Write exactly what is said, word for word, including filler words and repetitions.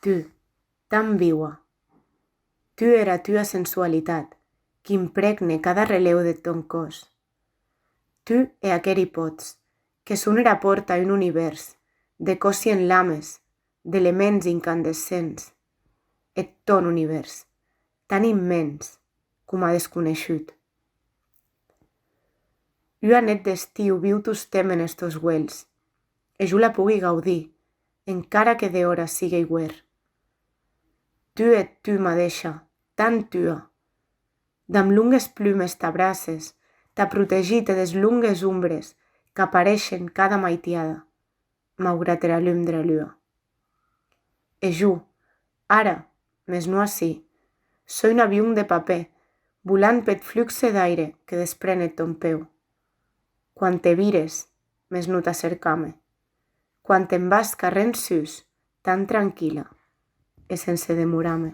Tu, tan viua. Tu e era tua sensualitat, qu'impregna cada relèu deth tòn còs. Tu e aqueri pòts, que son era pòrta a un univèrs de còsi en lames, d'elements incandescents. Eth tòn univèrs, tan immens coma desconeishut. Ua net d'estiu viu tostemp enes tòs uelhs, e jo la pogui gaudir, encara que dehòra sigue iuèrn. Tu e tu madeisha, tan tua. Damb longues plumes t'abraces, tà protegir-te des longues ombres qu'apareishen cada maitiada, maugrat era lum dera lua. E jo, ara, mès non ací, soi un avion de papèr, volant peth fluxe d'aire que despren eth tòn peu. Quan te vires, mès non t'acercame. Quan te'n vas carrent sus, tan tranquilla, e sense demorar-me.